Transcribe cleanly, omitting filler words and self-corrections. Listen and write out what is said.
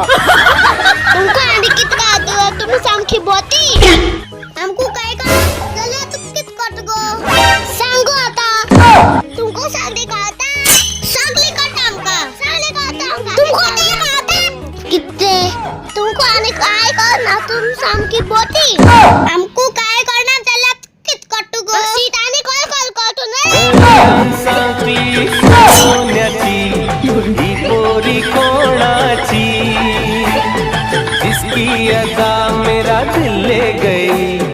तुमका आनी कित का तुम्ही सामकी बोती आमको काय का जाल्यार तूं कित करता गो सांगू आता तुमको सगळी कळता सगळी कळता आमकां सगळी कळता आमकां तुमको ते कळता कितें तुमको आनी काय कळना तुम सामकी बोती आमको काय कळना जाल्यार कित करता गो सीट आनी कॉल कॉल करतो न्हय. सोन्याची ही पोरी कोणाची, जिसकी अदा मेरा दिल ले गई.